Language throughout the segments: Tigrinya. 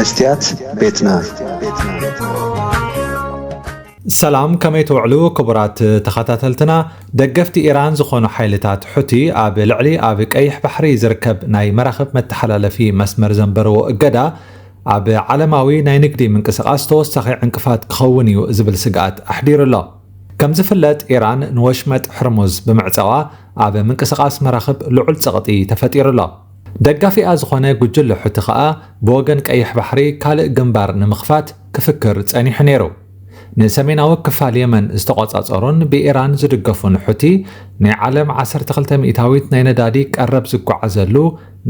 ስትያት ቤትና። ሰላም፣ ከመይ ትውዕሉ ክቡራት ተኸታተልትና? ደገፍቲ ኢራን ዝኾኑ ሓይልታት ሑቲ ኣብ ልዕሊ ኣብ ቀይሕ ባሕሪ ዝርከብ ናይ መራኽብ መተሓላለፊ መስመር ዘንበርዎ እገዳ ኣብ ዓለማዊ ናይ ንግዲ ምንቅስቓስ ተወሳኺ ዕንቅፋት ክኸውን እዩ ዝብል ስግኣት ኣሕዲሩ ኣሎ። ከም ዝፍለጥ ኢራን ንወሽመጥ ሕርሙዝ ብምዕጻዋ ኣብ ምንቅስቓስ መራኽብ ልዑል ጸቕጢ ተፈጢሩ ኣሎ። ደጋፊኣ ዝኾነ ጉጅለ ሑቲ ከኣ ብወገን ቀይሕ ባሕሪ ካልእ ግንባር ንምኽፋት ክፍክር ጸኒሑ ነይሩ። ንሰሜናዊ ክፋል የመን ዝተቖጻጸሩን ብኢራን ዝድገፉን ሑቲ ናይ ዓለም ዓሰርተ ክልተ ሚእታዊት ናይ ነዳዲ ቀረብ ዝጓዓዘሉ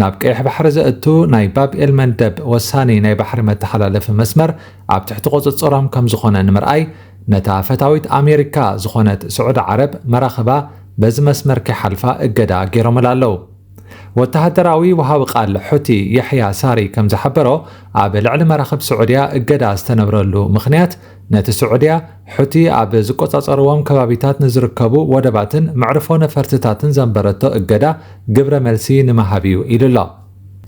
ናብ ቀይሕ ባሕሪ ዘእቱ ናይ ባብ ኤል መንደብ ወሳኒ ናይ ባሕሪ መተሓላለፊ መስመር ኣብ ትሕቲ ቁጽጽሮም ከም ዝኾነ ንምርኣይ ነታ ፈታዊት ኣሜሪካ ዝኾነት ስዑዲ ዓረብ መራኽባ በዚ መስመር ከይሓልፋ እገዳ ገይሮምላ ኣለዉ። ወተሃደራዊ ወሃቢ ቃል ሑቲ የሕያ ሳሪ ከም ዝሓበሮ ኣብ ልዕሊ መራኽብ ስዑድያ እገዳ ዝተነብረሉ ምኽንያት ነቲ ስዑድያ ሑቲ ኣብ ዝቆጻጸርዎም ከባቢታት ንዝርከቡ ወደባትን መዕርፎ ነፈርትታትን ዘንበረቶ እገዳ ግብረ መልሲ ንምሃብ እዩ ኢሉ ኣሎ።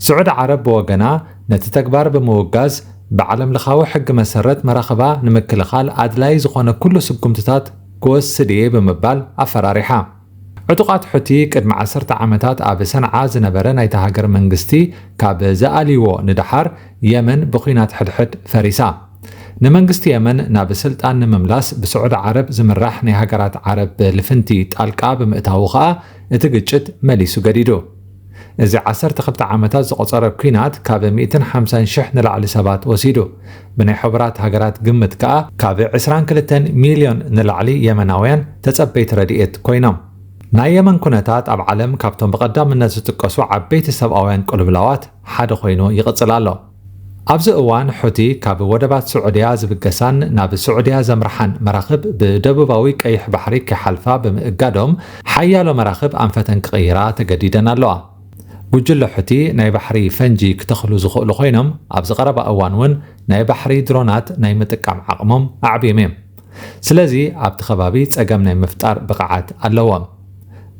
ስዑዲ ዓረብ ብወገና ነቲ ተግባር ብምውጋዝ ብዓለም ለኻዊ ሕጊ መሰረት መራኽባ ንምክልኻል ኣድላይ ዝኾነ ኩሉ ስጉምትታት ክወስድ እየ ብምባል ኣፈራሪሓ። ዕጡቓት ሑቲ ቅድሚ ዓሰርተ ዓመታት ኣብ ሰንዓ ዝነበረ ናይታ ሃገር መንግስቲ ካብ ዝኣልይዎ ንደሓር የመን ብኹናት ሕድሕድ ፈሪሳ። ንመንግስቲ የመን ናብ ስልጣን ንምምላስ ብስዑዲ ዓረብ ዝምራሕ ናይ ሃገራት ዓረብ ልፍንቲ ጣልቃ ብምእታዉ ኸኣ እቲ ግጭት መሊሱ ገዲዱ። እዚ ዓሰርተ ክልተ ዓመታት ዝቖጸረ ኲናት ካብ ሚእትን ሓምሳን ሽሕ ንላዕሊ ሰባት ወሲዱ። ብናይ ሕቡራት ሃገራት ግምት ከኣ ካብ ዕስራን ክልተን ሚልዮን ንላዕሊ የመናውያን ተጸበይቲ ረድኤት ኮይኖም። ናይ የመን ኩነታት ኣብ ዓለም ካብቶም ብቐዳምነት ዝጥቀሱ ዓበይቲ ሰብኣውያን ቅልውላዋት ሓደ ኮይኑ ይቕጽል ኣሎ። ኣብዚ እዋን ሑቲ ካብ ወደባት ስዑድያ ዝብገሳን ናብ ስዑድያ ዘምርሓን መራኽብ ብደቡባዊ ቀይሕ ባሕሪ ከይሓልፋ ብምእጋዶም ሓያሎ መራኽብ ኣንፈተን ክቕይራ ተገዲደን ኣለዋ። ጉጅለ ሑቲ ናይ ባሕሪ ፈንጂ ክተኽሉ ዝኽእሉ ኮይኖም ኣብዚ ቀረባ እዋን እውን ናይ ባሕሪ ድሮናት ናይ ምጥቃም ዓቕሞም ኣዕብዮም እዮም። ስለዚ ኣብቲ ከባቢ ጸገም ናይ ምፍጣር ብቕዓት ኣለዎም።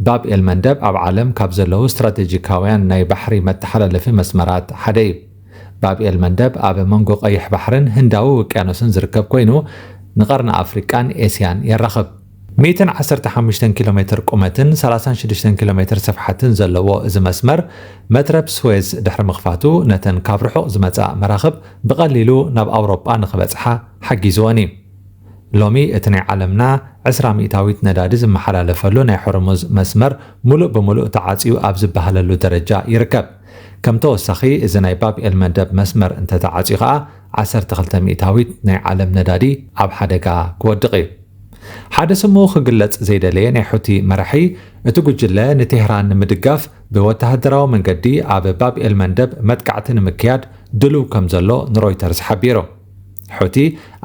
ባብ ኤል መንደብ ኣብ ዓለም ካብ ዘለዉ ስትራቴጂካውያን ናይ ባሕሪ መተሓላለፊ መስመራት ሓደ እዩ። ባብ ኤል መንደብ ኣብ መንጎ ቀይሕ ባሕርን ህንዳዊ ውቅያኖስን ዝርከብ ኮይኑ ንቐርኒ ኣፍሪቃን ኤስያን የራኽብ። ሚእትን ዓሰርተ ሓሙሽተን ኪሎ ሜትር ቁመትን ሰላሳን ሽዱሽተን ኪሎ ሜትር ስፍሓትን ዘለዎ እዚ መስመር መትረብ ስዌዝ ድሕሪ ምኽፋቱ ነተን ካብ ርሑቕ ዝመጻ መራኽብ ብቐሊሉ ናብ ኣውሮጳ ንኽበጽሓ ሓጊዝወን እዩ። ሎሚ እቲ ናይ ዓለምና ዕስራ ሚእታዊት ነዳዲ ዝመሓላለፈሉ ናይ ሆርሙዝ መስመር ሙሉእ ብሙሉእ ተዓጽዩ ኣብ ዝበሃለሉ ደረጃ ይርከብ። ከም ተወሳኺ እዚ ናይ ባብ ኤል መንደብ መስመር እንተተዓጽዩ ኸኣ ዓሰርተ ክልተ ሚእታዊት ናይ ዓለም ነዳዲ ኣብ ሓደጋ ክወድቕ እዩ። ሓደ ስሙ ክግለጽ ዘይደለየ ናይ ሑቲ መራሒ እቲ ጉጅለ ንቴህራን ንምድጋፍ ብወተሃደራዊ መንገዲ ኣብ ባብ ኤል መንደብ መጥቃዕቲ ንምክያድ ድሉው ከም ዘሎ ንሮይተርስ ሓቢሩ። ሑቲ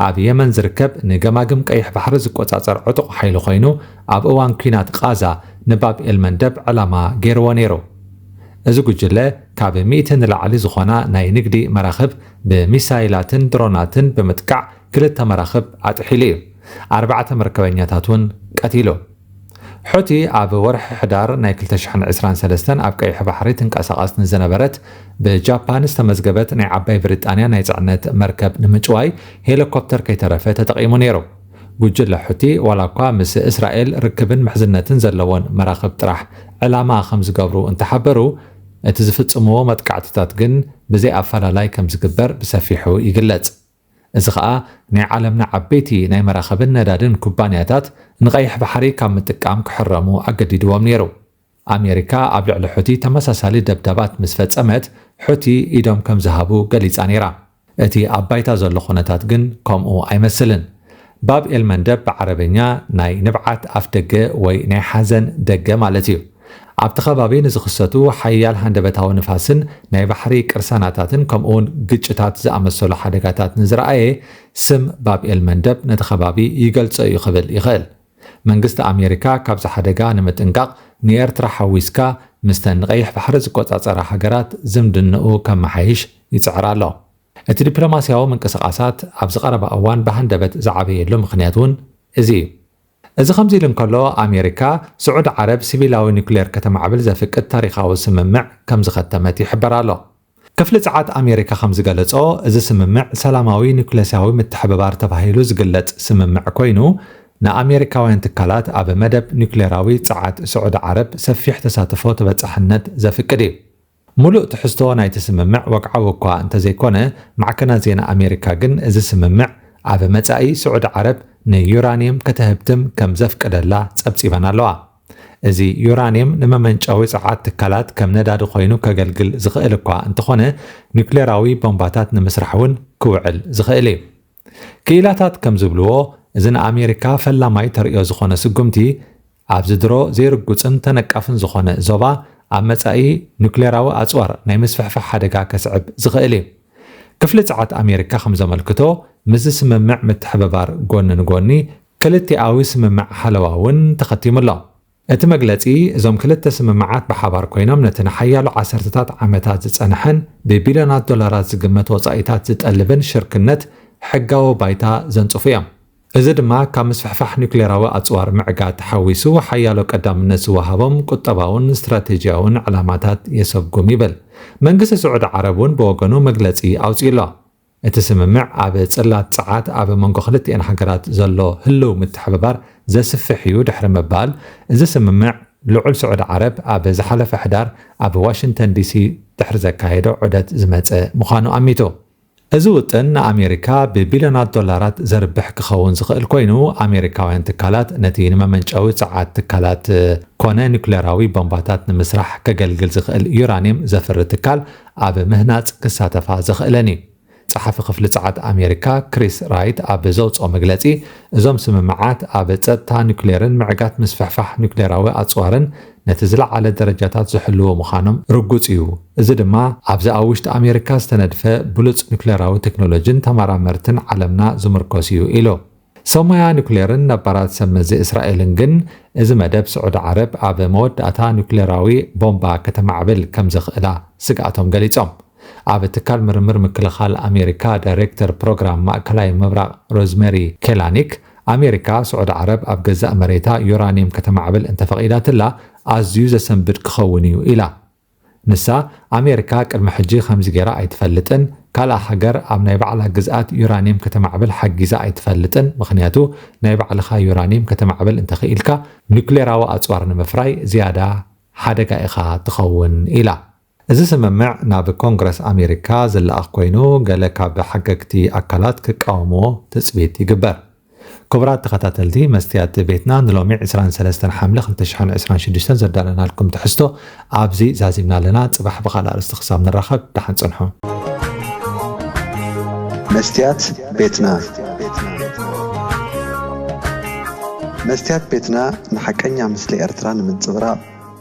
ኣብ የመን ዝርከብ ንገማግም ቀይሕ ባሕሪ ዝቆጻጸር ዕጡቕ ሓይሊ ኮይኑ ኣብ እዋን ኲናት ቓዛ ንባብ ኤል መንደብ ዕላማ ገይርዎ ነይሩ። እዚ ጉጅለ ካብ ሚእቲ ንላዕሊ ዝኾና ናይ ንግዲ መራኽብ ብሚሳይላትን ድሮናትን ብምጥቃዕ ክልተ መራኽብ ኣጥሒሉ እዩ። ኣርባዕተ መርከበኛታት እውን ቀቲሉ። ሑቲ ኣብ ወርሒ ሕዳር ናይ ክልተ ሽሕን ዕስራን ሰለስተን ኣብ ቀይሕ ባሕሪ ትንቀሳቐስ ንዝነበረት ብጃፓን ዝተመዝገበት ናይ ዓባይ ብሪጣንያ ናይ ጽዕነት መርከብ ንምጭዋይ ሄሊኮፕተር ከይተረፈ ተጠቒሙ ነይሩ። ጉጅለ ሑቲ ዋላ እኳ ምስ እስራኤል ርክብን ምሕዝነትን ዘለወን መራኽብ ጥራሕ ዕላማ ከም ዝገብሩ እንተሓበሩ እቲ ዝፍጽምዎ መጥቃዕትታት ግን ብዘይ ኣፈላላይ ከም ዝግበር ብሰፊሑ ይግለጽ። እዚ ኸኣ ናይ ዓለምና ዓበይቲ ናይ መራኽብን ነዳድን ኩባንያታት ንቐይሕ ባሕሪ ካብ ምጥቃም ክሕረሙ ኣገዲድዎም ነይሩ። ኣሜሪካ ኣብ ልዕሊ ሑቲ ተመሳሳሊ ደብዳባት ምስ ፈጸመት ሑቲ ኢዶም ከም ዝሃቡ ገሊጻ ነይራ። እቲ ኣብ ባይታ ዘሎ ኩነታት ግን ከምኡ ኣይመስልን። ባብ ኤል መንደብ ብዓረበኛ ናይ ንብዓት ኣፍ ደገ ወይ ናይ ሓዘን ደገ ማለት እዩ። ኣብቲ ከባቢ ንዝኽሰቱ ሓያል ሃንደበታዊ ንፋስን ናይ ባሕሪ ቅርሳናታትን ከምኡውን ግጭታት ዝኣመሰሉ ሓደጋታት ንዝረኣየ ስም ባብ ኤል መንደብ ነቲ ከባቢ ይገልጾ እዩ ክብል ይኽእል። መንግስቲ ኣሜሪካ ካብዚ ሓደጋ ንምጥንቃቕ ንኤርትራ ሓዊስካ ምስተን ንቐይሕ ባሕሪ ዝቆጻጸራ ሃገራት ዝምድንኡ ከመሓይሽ ይጽዕር ኣሎ። እቲ ዲፕሎማስያዊ ምንቅስቓሳት ኣብዚ ቀረባ እዋን ብሃንደበት ዝዓበየሉ ምኽንያት እውን እዚ እዩ። እዚ ከምዚ ኢሉ እንከሎ ኣሜሪካ ስዑዲ ዓረብ ሲቪላዊ ኒኩሌር ከተማዕብል ዘፍቅድ ታሪኻዊ ስምምዕ ከም ዝኸተመት ይሕበር ኣሎ። ክፍሊ ጸዓት ኣሜሪካ ከም ዝገለጾ፣ እዚ ስምምዕ ሰላማዊ ኒውክለስያዊ ምትሕብባር ተባሂሉ ዝግለጽ ስምምዕ ኮይኑ፣ ንኣሜሪካውያን ትካላት ኣብ መደብ ኒውክሌራዊ ጸዓት ስዑዲ ዓረብ ሰፊሕ ተሳትፎ ተበጻሕነት ዘፍቅድ እዩ። ሙሉእ ትሕዝቶ ናይቲ ስምምዕ ወግዓዊ እኳ እንተዘይኮነ፣ ማዕከናት ዜና ኣሜሪካ ግን እዚ ስምምዕ ኣብ መጻኢ ስዑዲ ዓረብ ንዩራኒየም ከተህብትም ከም ዘፍቅደላ ጸብጺበን ኣለዋ። እዚ ዩራኒየም ንመመንጨዊ ጸዓት ትካላት ከም ነዳዲ ኮይኑ ከገልግል ዝኽእል እኳ እንተኾነ፣ ኒውክሌራዊ ቦምባታት ንምስራሕ እውን ክውዕል ዝኽእል እዩ። ክኢላታት ከም ዝብልዎ፣ እዚ ንኣሜሪካ ፈላማይ ተርእዮ ዝኾነ ስጉምቲ፣ ኣብዚ ድሮ ዘይርጉጽን ተነቃፍን ዝኾነ ዞባ ኣብ መጻኢ ኑክሌራዊ ኣጽዋር ናይ ምስፍሕፋሕ ሓደጋ ከስዕብ ዝኽእል እዩ። ክፍሊ ጸዓት ኣሜሪካ ከም ዘመልክቶ፣ ምስዚ ስምምዕ ምትሕብባር ጎኒ ንጎኒ ክልቲኣዊ ስምምዕ ሓለዋ እውን ተኸቲሙ ኣሎ። እቲ መግለጺ፣ እዞም ክልተ ስምምዓት ብሓባር ኮይኖም ነቲ ንሓያሎ ዓሰርተታት ዓመታት ዝጸንሐን ብቢልዮናት ዶላራት ዝግመት ወጻኢታት ዝጠልብን ሽርክነት ሕጋዊ ባይታ ዘንጽፉ እዮም። እዚ ድማ ካብ ምስፍሕፋሕ ኒውክሌራዊ ኣጽዋር ምዕጋት ተሓዊሱ ሓያሎ ቀዳምነት ዝወሃቦም ቁጠባውን ስትራቴጂያውን ዕላማታት የሰጉም ይብል። መንግስቲ ስዑዲ ዓረብ እውን ብወገኑ መግለጺ ኣውጺኡ ኣሎ። እቲ ስምምዕ ኣብ ጽላት ጸዓት ኣብ መንጎ ክልቲኤን ሃገራት ዘሎ ህልው ምትሕብባር ዘስፍሕ እዩ ድሕሪ ምባል፣ እዚ ስምምዕ ልዑል ስዑዲ ዓረብ ኣብ ዝሓለፈ ሕዳር ኣብ ዋሽንግተን ዲሲ ድሕሪ ዘካየዶ ዑደት ዝመጸ ምዃኑ ኣሚቱ። እዚ ውጥን ንኣሜሪካ ብቢልዮናት ዶላራት ዘርብሕ ክኸውን ዝኽእል ኮይኑ፣ ኣሜሪካውያን ትካላት ነቲ ንመመንጨዊ ጸዓት ትካላት ኮነ ኒውክሌራዊ ቦምባታት ንምስራሕ ከገልግል ዝኽእል ዩራኒየም ዘፍሪ ትካል ኣብ ምህናጽ ክሳተፋ ዘኽእለን እዩ። ጸሓፊ ክፍሊ ጸዓት ኣሜሪካ ክሪስ ራይት ኣብ ዘውጽኦ መግለጺ፣ እዞም ስምምዓት ኣብ ጸጥታ ኒውክሌርን ምዕጋት ምስፍሕፋሕ ኒውክሌራዊ ኣጽዋርን ነቲ ዝለዓለ ደረጃታት ዝሕልዎ ምዃኖም ርጉጽ እዩ። እዚ ድማ ኣብዚ ኣብ ውሽጢ ኣሜሪካ ዝተነድፈ ብሉጽ ኒውክሌራዊ ቴክኖሎጂን ተመራመርትን ዓለምና ዝምርኮስ እዩ ኢሉ። ሰብ ሞያ ኒውክሌርን ነባራት ሰብ መዚ እስራኤልን ግን፣ እዚ መደብ ስዑዲ ዓረብ ኣብ መወዳእታ ኒውክሌራዊ ቦምባ ከተማዕብል ከም ዘኽእላ ስግኣቶም ገሊጾም። ኣብ ትካል ምርምር ምክልኻል ኣሜሪካ ዳይሬክተር ፕሮግራም ማእከላይ ምብራቕ ሮዝመሪ ኬላኒክ፣ ኣሜሪካ ስዑዲ ዓረብ ኣብ ገዛእ መሬታ ዩራኒየም ከተማዕብል እንተፈቒዳትላ፣ ኣዝዩ ዘሰንብድ ክኸውን እዩ ኢላ። ንሳ፣ ኣሜሪካ ቅድሚ ሕጂ ከምዚ ገይራ ኣይትፈልጥን፣ ካልኣ ሃገር ኣብ ናይ ባዕላ ግዝኣት ዩራኒየም ከተማዕብል ሓጊዛ ኣይትፈልጥን፣ ምኽንያቱ ናይ ባዕልኻ ዩራኒየም ከተማዕብል እንተኽኢልካ፣ ኒውክሌራዊ ኣጽዋር ንምፍራይ ዝያዳ ሓደጋ ኢኻ ትኸውን ኢላ። እዚ ስምምዕ ናብ ኮንግረስ ኣሜሪካ ዝለኣኽ ኮይኑ፣ ገለ ካብ ሓገግቲ ኣካላት ክቃወምዎ ትጽቢት ይግበር። ክቡራት ተኸታተልቲ መስትያት ቤትና፣ ንሎሚ ዕስራን ሰለስተን ሓምለ ክልተ ሽሕን ዕስራን ሽዱሽተን ዘዳለናልኩም ትሕዝቶ ኣብዚ ዛዚምና ኣለና። ጽባሕ ብኻልእ ኣርእስቲ ክሳብ ንራኸብ ደሓን ጽንሑ። መስትያት ቤትና። መስትያት ቤትና ንሓቀኛ ምስሊ ኤርትራ ንምንጽብራቕ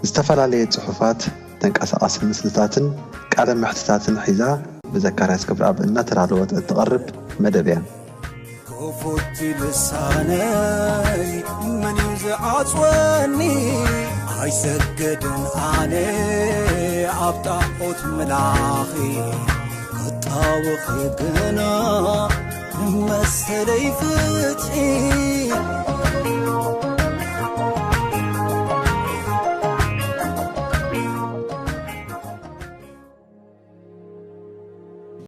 ዝተፈላለየ ጽሑፋት፣ ተንቀሳቓሲ ምስልታትን ቃለ መሕትታትን ሒዛ ብዘካርያስ ክብረኣብ እናተዳለወት እትቐርብ መደብ እያ። ክፉት ልሳነይ መን እዩ ዝዓጽወኒ? ኣይሰግድን ኣነ ኣብ ጣዖት ምላኺ፣ ክጣወኺ ግና ንመሰለይ ፍትሒ።